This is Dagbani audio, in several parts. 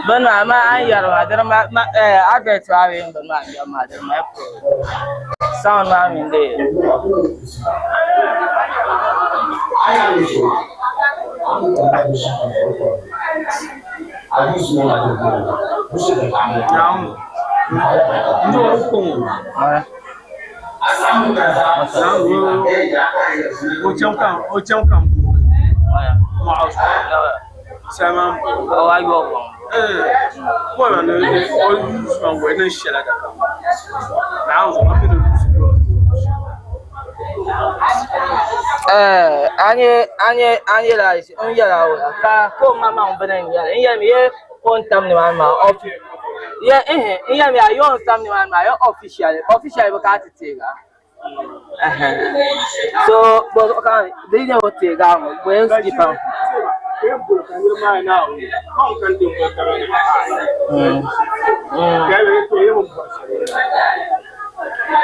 Bini maa maa a ni yɛri maa dini ma advert maa bee bini maa n yɛri maa dini mali problem sound maa mini di N yɛla ka o ma maŋ bini n yɛli n yɛlimi ye o ni tam nimaani maa n yɛlimi yaa ye o ni tam nimaani maa ye officially officially bi ka ti teegi a so bɔzuɣu ka di yi nyɛ o teegi a ŋɔ bɔ yɛn skip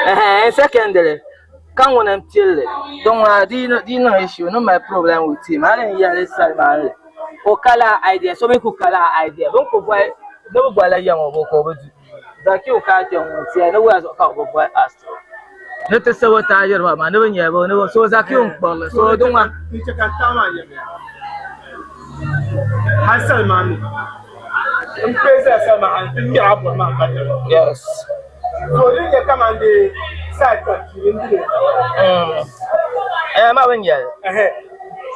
a secondly ka ŋuni n pilli din ŋuna di yi niŋ issue ni mali problem with him hali n yɛli sali maa ni o ka laa idea so mi ku ka laa idea bin ku boli ni bi bolila ya ŋɔ bo ka o bi du Zakiu ka a kpɛ ŋun tiya ni wuya zuɣu ka bi boli astro ni ti sabotage ba maa ni bi nyɛla bi ni so Zakiu n kpuɣili so din ŋuna yes Eh, ma bin yɛli.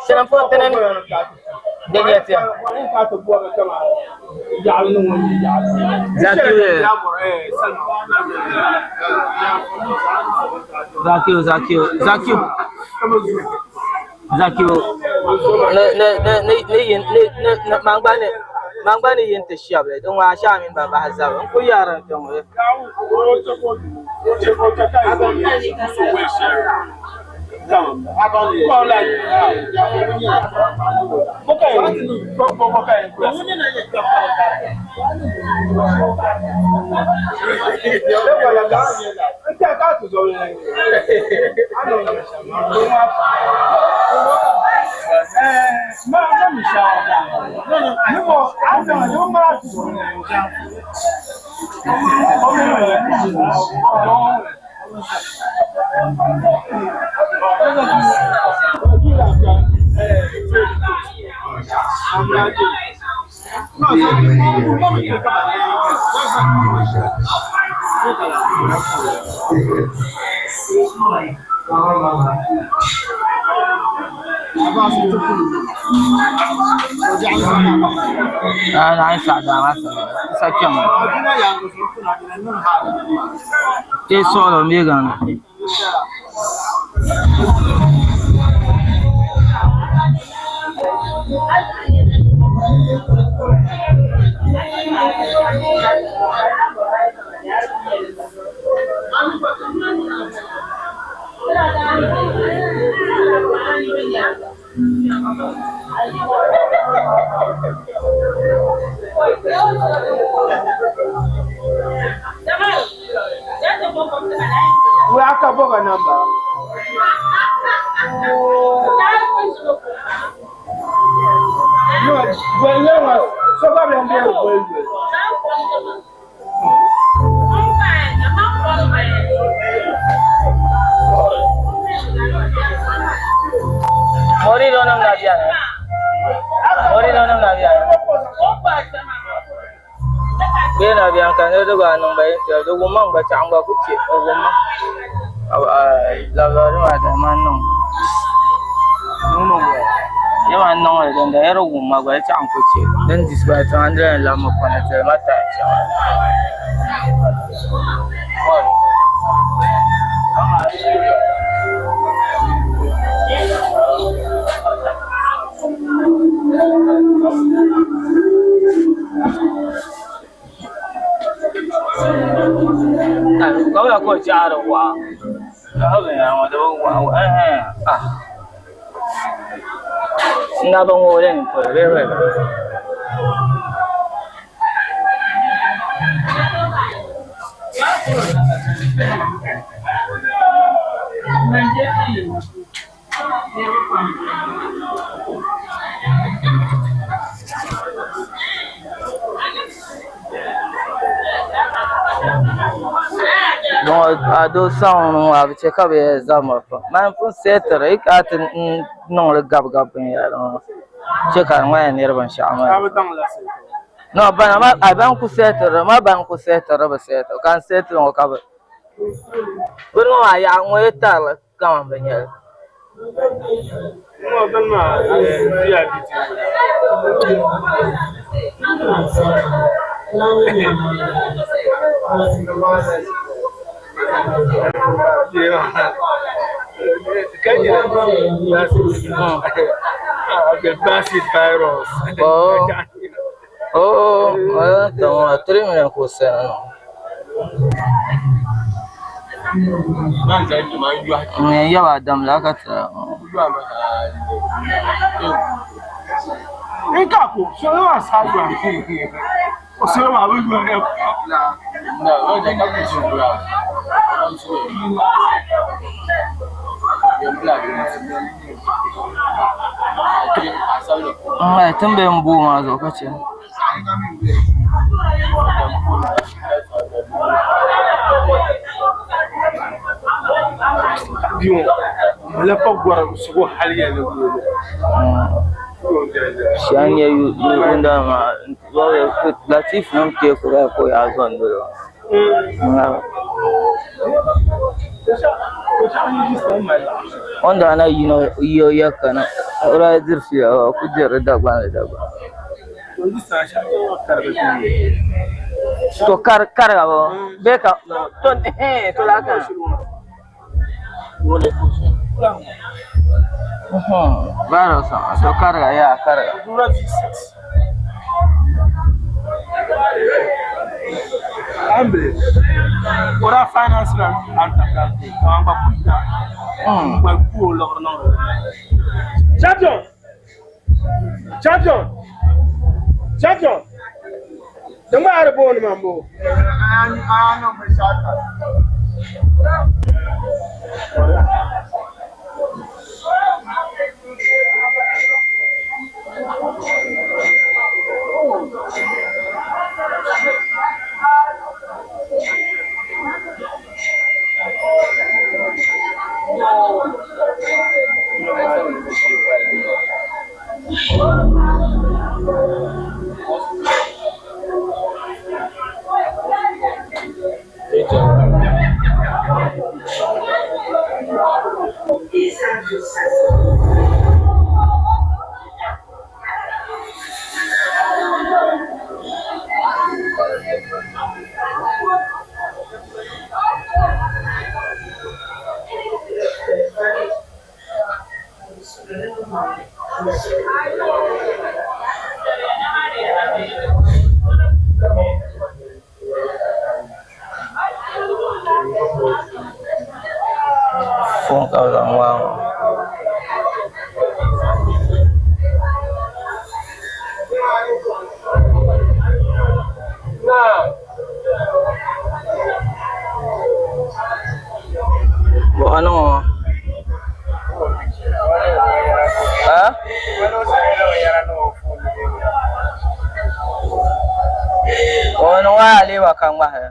Sɛlim pun tini di nyɛ ti. Zakiu, Zakiu, Zakiu, Zakiu, ni ni ni ni ni yin ni ni ni man gba ni man gba ni yin ti shɛbli din ŋɔ a shɛa mini ba bahi zabi n ku yɛri n kpɛ ŋɔ. Kpɛ suɣulo n bɛ gana. Morido nim na biɛni morido nim na biɛni bee na biɛni ka niraba gba niŋ ba interview di wumma gba chaɣ n gba ku chɛ o wumma labari maa dini man niŋ yɛ man niŋli dindali ya di wumma gba di chaɣ n ku chɛ din disbaai tiŋa n dila ni labimi kɔna tili ma taai chaŋ. Kabila ka o chaɣari waa n na bi ŋooi li n polo bee bɛ. A doo saŋ ŋɔ maa bi chɛ ka bi yɛn zabiri pam man pun seetiri yi kana ti niŋli gabi gabi binyɛra maa chɛ ka di ŋmanila niriba binshaɣu maa no bana maa a ban ku seetiri maa ban ku seetiri bi seetiri ka n seetiri ŋɔ ka bi bini ŋɔ maa yaɣa ŋɔ yi tarili kaman bi nyɛli N yɛn yaba Adam la ka ti Tin bɛ n booi maa zuɣu ka chɛ. Shɛli n nyɛ yunda maa Latif ŋun teeku la ka o yaa zo n doli o O ni daa na yi o ya kana o daa diri fiila o ku diri Dagbanli Dagbaŋ. To kariga bɔ bee ka to to laa kana to kariga yaa kariga. Champion! Champion! Champion! Di ŋmaari booni ma m-bɔ. Foon ka bi zaŋ ŋmaai ŋɔ. Buɣa ni ŋɔ ha o ni ŋɔ aleewa ka ŋmahi.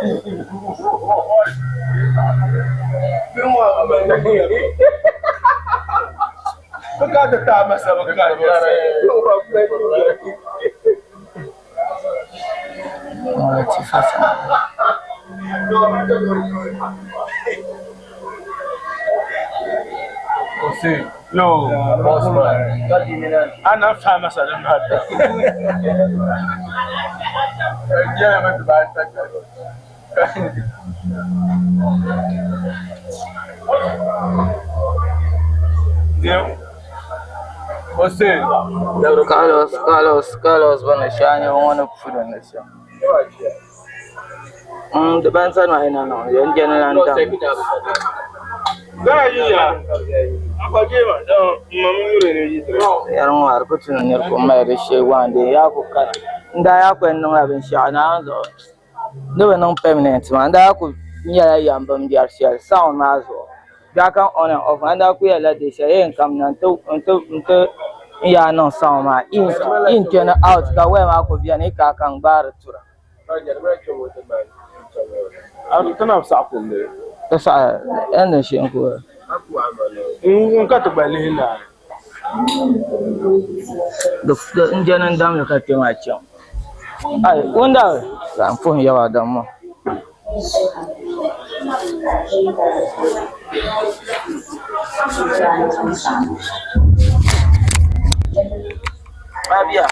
Thank you. No. Ana fama sa da mata. Carlos, Carlos, Carlos bana shani wani fudu na sha. Da ban san wa ina nan, yan general dam. Yarin war ku tun nir ko mai da she wande ya ku kana. Nda ya ku niŋ la binshaɣu na zuɣu. Di bi niŋ permanent maa, n daa ku nyɛla yambim biɛri shɛli sound maa zuɣu. Biɛɣu kam on and off, n daa ku yɛlila di shɛli yɛn kam na n-ti n yaa niŋ sound maa in in kpɛni out ka waya maa ku bɛni ka ka n gbaari tura. Ti saɣi ɛndin shee n ku n jɛni n damli ka kpɛ maa chaŋ. Ai wunda ka n puhi yaba dam maa. Mabia.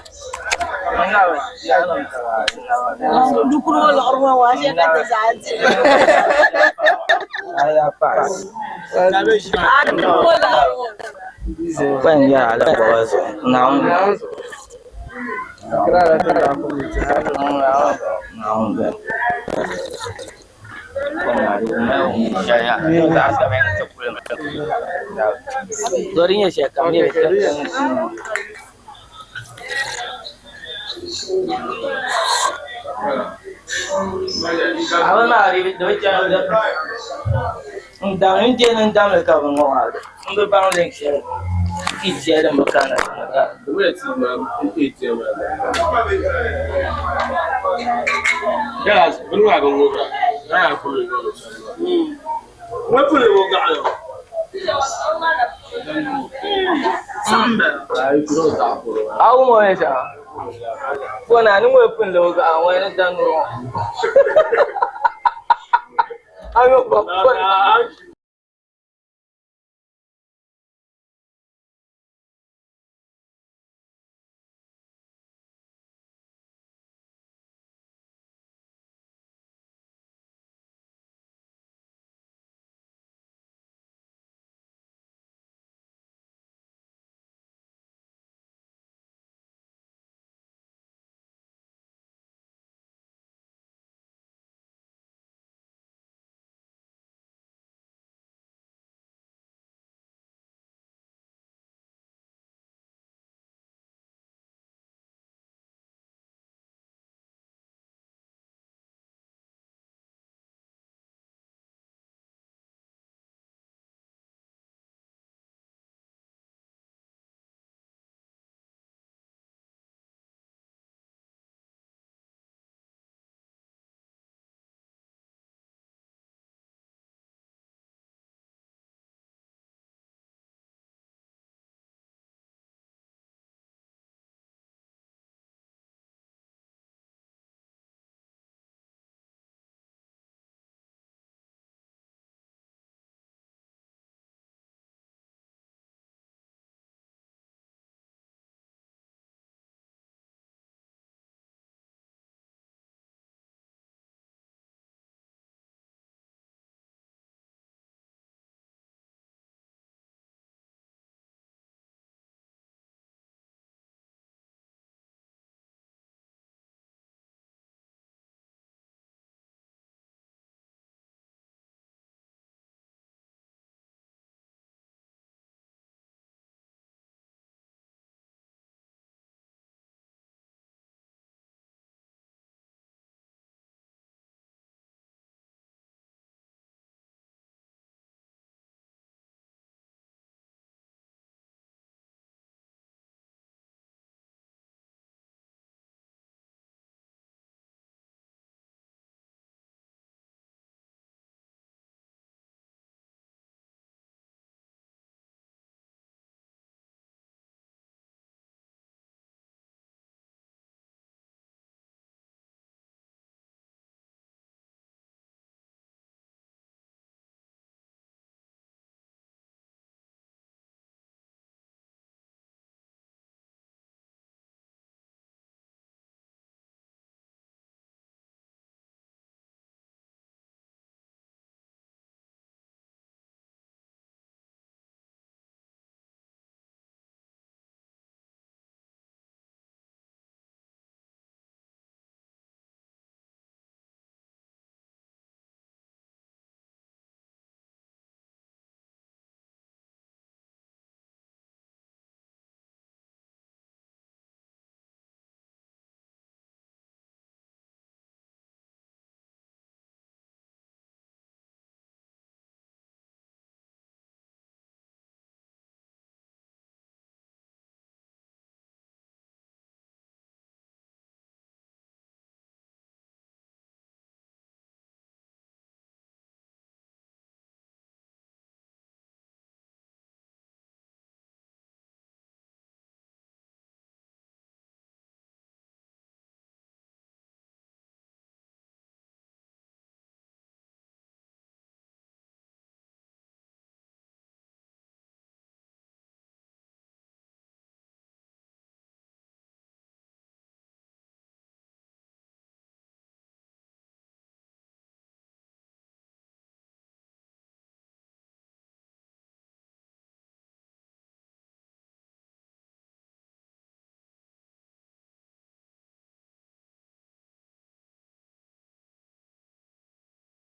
N jɛni n damli ka bi ŋɔ maa n bi baŋ link shɛli feed shɛli din bi kana. Awu mo ne sa. Fona ni ŋɔ pun lo ga ŋɔ ni dan ŋɔ. Ayo ba fona.